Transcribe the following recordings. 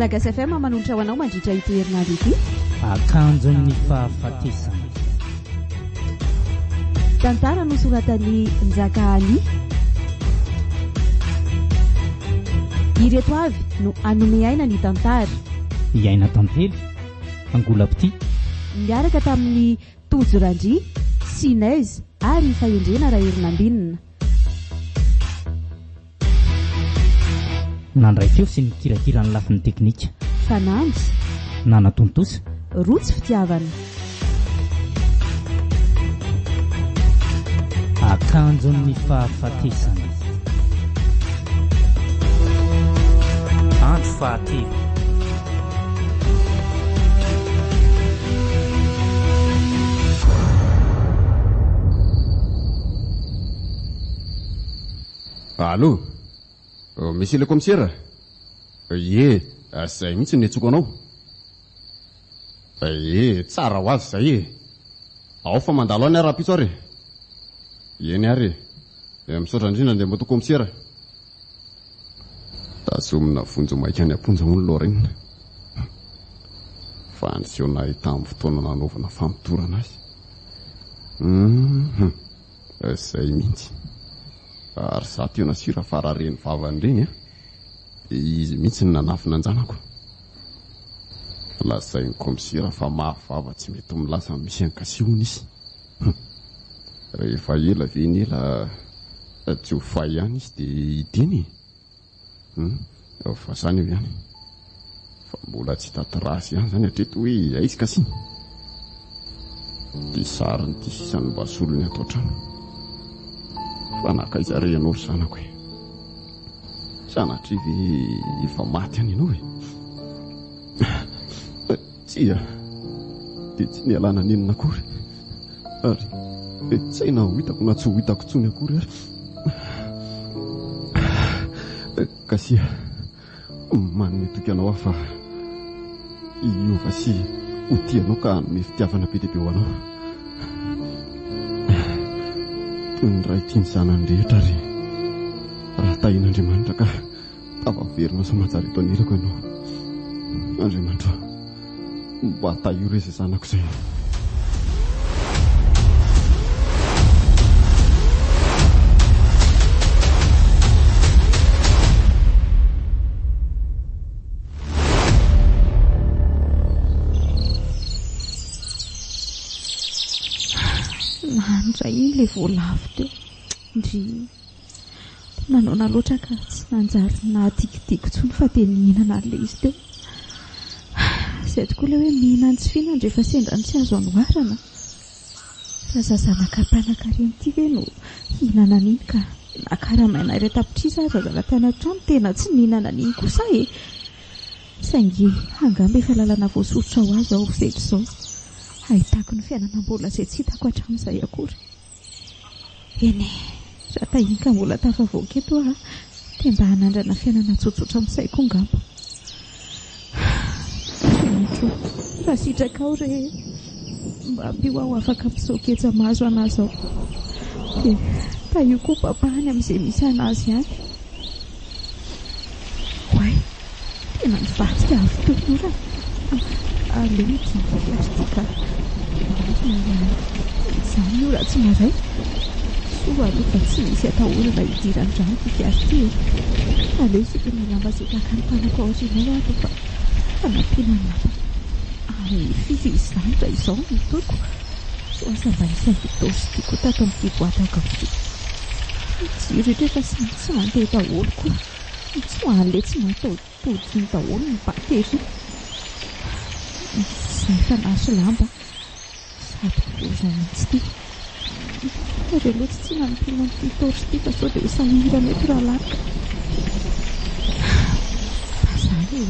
Malagasy FM manolotra ho anao mandritra ity herinandro ity. Akanjon'ny fahafatesana. Tantara nosoratan'i Njaka Ali. Ireto avy no hanome aina ny tantara. Iaina Tantely, Angola-pitia. Niaraka tamin'i Tojo Randria, Sinez ary Fahendrena Raherinambinina. Nandray feo sy nikirakira ny lafiny teknika. Fanamby. Nanatontosa. Rotsy fitiavana. Akanjon'ny fahafatesana. Andro fahatelo. Allô? Monsieur le commissaire? Ie, zay mihitsy no niantsoako anao. Ie, tsara ho azy zay e. Ao fa mandalo any aho rahampitso ary e. Eny ary e. Misaotra indrindra Andriamatoa Commissaire. Tazomina vonjimaika any am-ponja hono Lorraine. Fa niseho nahay tamin'ny fotoana nanaovana famotorana azy. Hum, zay mihitsy. Ary za tena sura fa raha reny vavany ireny an, dia izy mihitsy no nanafina an-janako. Lazain'ny kaomisera fa mafy vava tsy mety milaza ny misy an'i Kasy hono izy. Hum. Rehefa ela ve ny ela tsy ho fay ihany izy dia hiteny e. Hum, fa zany eo ihany. Fa mbola tsy hita trace ihany zany hatreto hoe aiza Kasy. Ty sariny ty sisa no mba solony ato an-trano. Fa nankaiza re ianao ry zanako e? Sanatria ve efa maty any ianao e? Tsia, dia tsy nialana nenina akory. Ary tsy hay na ho hitako na tsy ho hitako intsony akory ary. Kasia, manome toky anao aho fa hiova sy ho tia anao ka hanome fitiavana be dia be ho anao. Toy ny ray tia ny zanany rehetra ary raha tahian'Andriamanitra ka Tafaverina soamantsara eto anilako ianao. Andriamanitra ô, mba tahio re izay zanako izay. Lany indray iny ilay voalavo teo. Ndry. Tena noana loatra ka tsy nanjary nahadikodiko intsony fa dia nihinana an'ilay izy teo. Izay tokoa ilay hoe mihinan-tsy fihinana rehefa sendra ny tsy azo anoharana. Raha za zanaka mpanankarena ity ve no hihinana an'iny ka na karamaina iray tapitrisa aza zalahy tany an-trano tena tsy nihinana an'iny kosa e! Saingy angamba efa lalana voasoritra ho ahy izao fetra izao hahitako ny fiainana mbola izay tsy hitako hatramin'izay akory. Eny e, raha tahiany ka mbola tafavoaka eto aho dia mba hanandrana fiainana tsotsotra amin'izay koa ngamba. Andriamanitra ô, raha sitrakao re e, mba ampio aho ho afaka amin'izao ketsa mahazo anà izao. Dia tahio koa Papa any amin'izay misy an'azy any. Oay! Tena nivadika avy teo ny orana. Aleo hidina kely ary ity ka. Marina ihany. Izany io raha tsy maraina. Soa aloha fa tsy misy atahorana hidiran'ny rano ity fiara ity e. Aleo hisikina lamba izay takan'ny tanako aoriana ao aloha fa fanampiana ny lamba. Amin'ny firy izany raha izao no hitoko? Sao aza mba nisy an'ity torche ity koa tato amin'ity boîte à gants ity. Ny jiro eto efa samy tsy mandeha daholo koa. Tsoahan'ilay tsy mataho-tody iny daholo ny batterie. Izay efa nahazo lamba sady courant mihitsy ity. Ary aleo tsy tsy nampiana an'ity torche ity fa sao dia ho sahirana eto rahalahy ka. Fa izany e!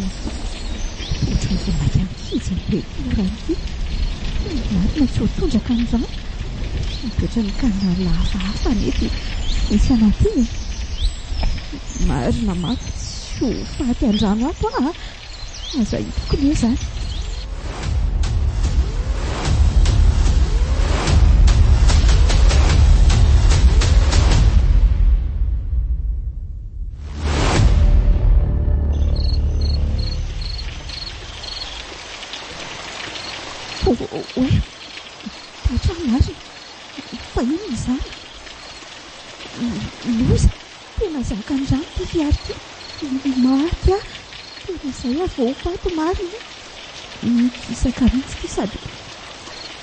Ohatran'ny vao mainka mikija be ity orana ity. Marina tsy ho tondraka ny rano. Mipetra ny canal hafahafa anie ity misy anao ity e. Marina manko tsy ho faty an-drano ato aho a! Aza hitako anie izany. Oay! Tratra aho marina! Fa inona izany? Loza! Tena zakan'ny rano ity fiara ity! Maty aho! Tena izay aho vao ho faty marina! Mikisaka mihitsy ity sady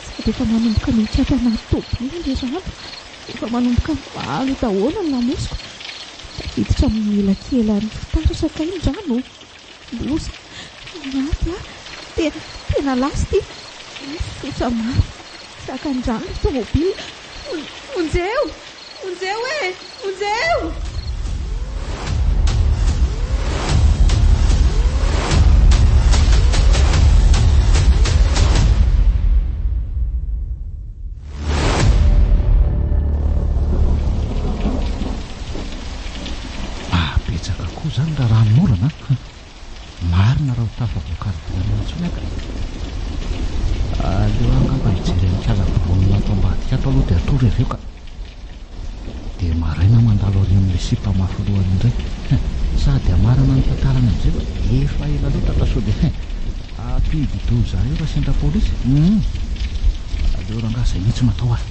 sady efa manomboka miditra ato anaty tôbila ilay rano. Efa manomboka mivalo daholo ny lamosiko. Tafiditra amin'ny elakelan'ny fitaratra kay ny rano. Loza! Maty aho! Tena tena lasa ity! Misosa mafy zakan'ny rano ilay tômôbila. Vonjeo! Vonjeo e! Vonjeo! Mahabetsaka koa izany raha ranonorana an! Marina raha ho tafavoaka ara-dalana intsony aho ka. Aleo aho angamba hijery an'i Kala Brune ato ambadika ato aloha dia hatory avy eo ka. Dia maraina mandalo ary amin'ilay sipa mafy loha ary indray. Hein! Sady hamarana ny tantarany amin'izay fa efa ela loatra ka sao dia hein! Hampidi-doza ahy eo raha sendra polisy. Hum! Aleo rangahy izay mihitsy no atao ah!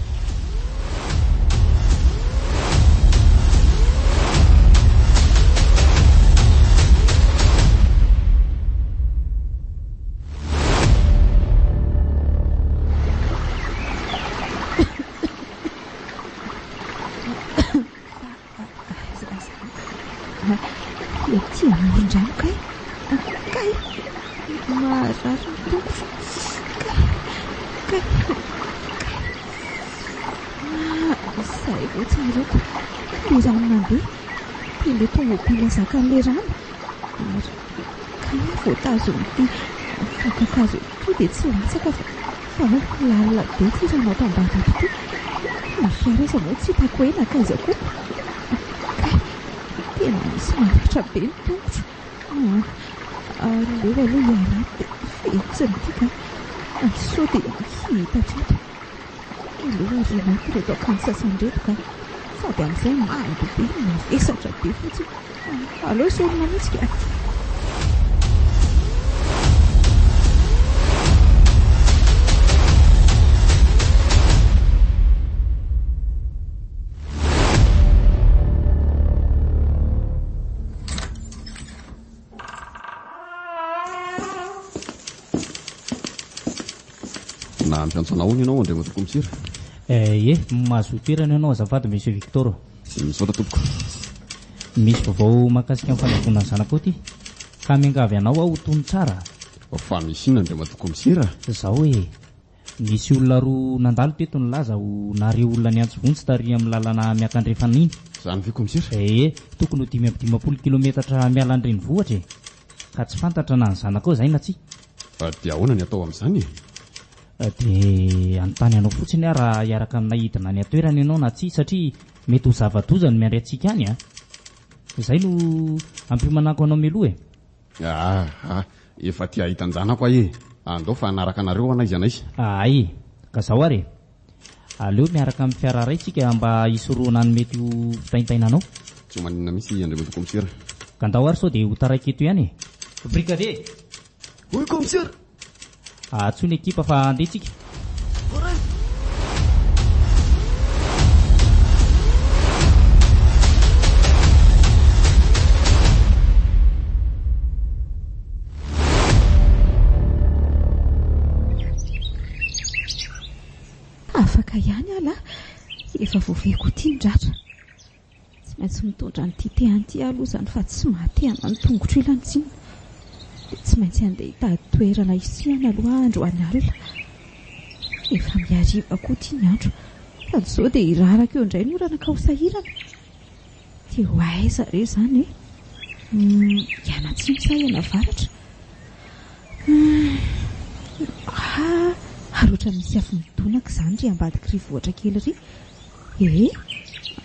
Ety amoron-drano kay. Kay! Maharary ny tongotro. Kay! Kay! Kay! Izay vao tsaroako. Ilay rano nandeha. Dia ilay tômôbila zakan'ilay rano. Ary kay aho voatazon'ity fakan-kazo ity dia tsy latsaka fa fa lalina be ity rano ato ambany ato ity. Ny fiara aza moa tsy hitako hoe nankaiza koa. Kay! Tena misy maratra be ny tongotro. Aleo aloha hiala ato dia fehezina ity ka. Sao dia hihitatra ato. Aleo ariana ato ireto akanjo sasany ireto ka. Sady amin'izay mando be, mavesatra be fotsiny. Aleo esorina mihitsy ka. Na miantso anao hono ianao Andriamatoa Kaomisera? Eh, ie, mahazoa toerana ianao azafady Monsieur Victor. Misaotra tompoko. Misy vaovao mahakasika ny fandrahoana ny zanakao ity. Ka miangavy anao aho ho tony tsara. Fa misy inona Andriamatoa Kaomisera? Zao e, nisy olona roa nandalo teto nilaza ho nahare olona niantso vonjy tary amin'ny lalana miakandrefana iny. Izany ve Kaomisera? Ee, tokony ho 55 kilometatra miala ny renivohitra e. Ka tsy fantatra na ny zanakao izay na tsia. Dia ahoana ny atao amin'izany e? Dia hanontany anao fotsiny aho raha hiaraka aminay hidina any an-toerana ianao na tsia satria mety ho zava-doza no miandry antsika any a! Izay no ampiomanako anao mialoha e! Aa! Efa te hahita an-janako aho e! Andao fa hanaraka anareo aho n'aiza n'aiza. Ahay! Ka zao ary e! Aleo miaraka amin'ny fiara iray tsika mba hisorohana ny mety ho fitaintainanao. Tsy ho maninona mihitsy Andriamatoa Kaomisera. Ka ndao ary sao dia ho taraiky eto ihany e! Brigadier! Hoy Kaomisera! Antsoy ny ekipa fa handeha tsika. Voaray! Afaka ihany aho lahy, efa voaveko ity ny ratra. Tsy maintsy mitondra an'ity tehana ity aho aloha izany fa tsy maha-tehana ny tongotro ilany tsinona. Dia tsy maintsy handeha hitady toerana hisihana aloha aho androany alina. Efa mihariva koa ity ny andro, sady izao dia hiraraka eo indray ny orana ka ho sahirana. Dia ho aiza re izany e? Hianatsimo sa hianavaratra? Ah, ary ohatran'ny misy afo midonaka izany ry ambadik'ry vohitra kely ry. Ee,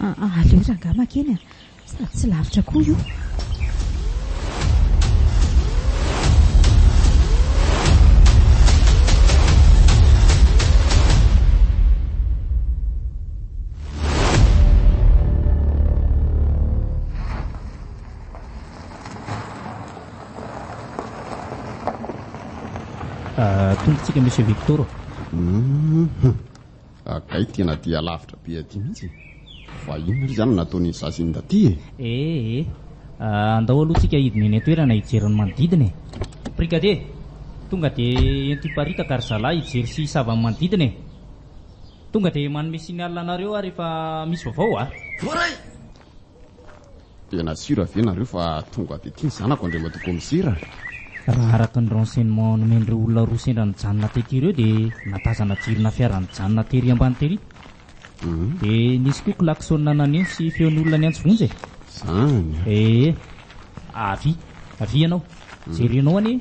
aleo rangahy makeny a! Sady tsy lavitra koa io. Tonga tsika Monsieur Victor. Hum, kay tena dia lavitra be aty mihitsy e. Fa inona ry izany no nataon'iny zaza iny taty e? Eh eh, andao aloha tsika hidina eny an-toerana hijery ny manodidina e. Brigadier, tonga dia ento hiparitaka ry zalahy hijery sy hisava ny manodidina e. Tonga dia manome signal anareo aho rehefa misy vaovao a. Voaray! Tena sûr ve nareo fa tonga dia ity ny zanako Andriamatoa Commissaire? Raha araka ny renseignement nomen'ireo olona roa sendra nijanona tety ireo dia natazana jirona fiara nijanona tery ambany tery. Dia nisy koa klaxon naneno sy feon'olona niantso vonjy e. Zany a! Ee. Avia, avia ianao. Jerenao anie.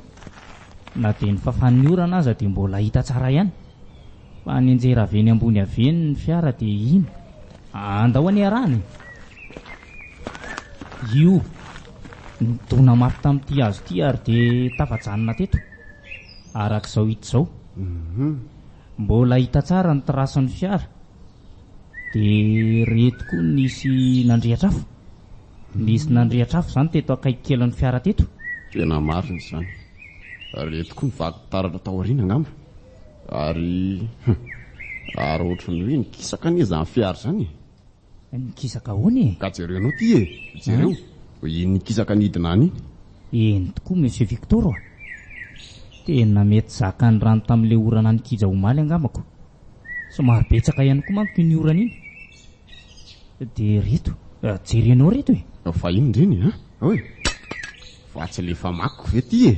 Na dia nofafan'ny orana aza dia mbola hita tsara ihany. Fa nianjera avy eny ambony avy eny ny fiara dia iny. Andao anie arahana e! Io! Nidona mafy tamin'ity hazo ity ary dia tafajanona teto. Araka izao hita izao. Mbola hita tsara ny trace-n'ny fiara. Dia ireto koa nisy nandrehitra afo. Nisy nandrehitra afo izany teto akaiky kelin'ny fiara teto. Tena marina izany. Ireto koa nivaky taratra tao aoriana angamba. Ary hum, ary ohatran'ny hoe nikisaka anie izany fiara izany e! Nikisaka ahoana e? Ka jerenao ity e! Jereo, iny nikisaka nidina any iny. Eny tokoa Monsieur Victor a! Tena mety zakan'ny rano tamin'ilay orana nikija omaly angambako. Somary betsaka ihany koa manko iny orana iny. Dia ireto, jerenao ireto e! Fa inona ireny an? Oy! Fa tsy ilay famaky ve ity e?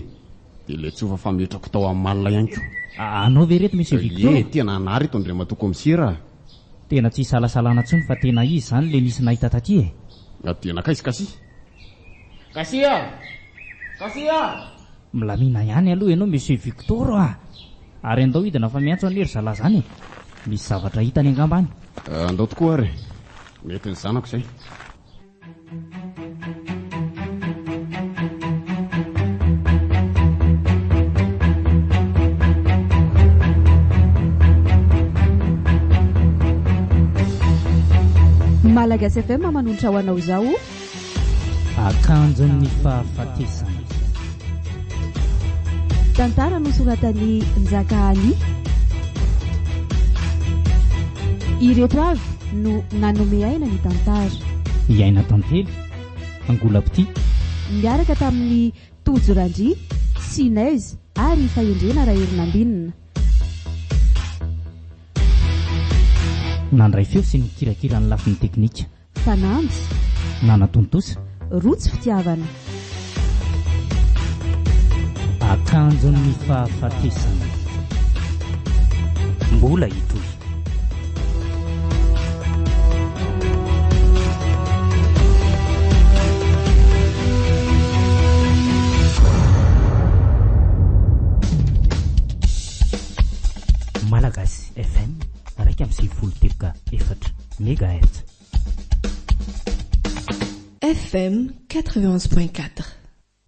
Dia ilay tsofa fametrako tao amin'ny malina ihany koa. Anao ve ireto Monsieur Victor? Ie, tena anà ireto Andriamatoa Kaomisera a! Tena tsy isalasalana intsony fa tena izy izany ilay nisy nahita taty e! Dia nankaiza Kasy? Kasy a! Kasy a! Milamina ihany aloha ianao Monsieur Victor a! Ary andao hidina fa miantso anie ry zalahy izany e! Misy zavatra hitany angamba any. Andao tokoa ary e! Mety ny zanako izay. Malagasy FM manolotra ho anao izao. Akanjon'ny fahafatesana. Tantara nosoratan'i Njaka Ali. Ireto avy no nanome aina ny tantara. I Aina Tantely, Angola-pitia. Niaraka tamin'i Tojo Randria, Sinez ary i Fahendrena Raherinambinina. Nandray feo sy nikirakira ny lafiny teknika. Fanamby. Nanatontosa. Rotsy fitiavana. Akanjon'ny fahafatesana. Mbola hitohy. Malagasy FM 91.4 mégahertz. FM 91.4.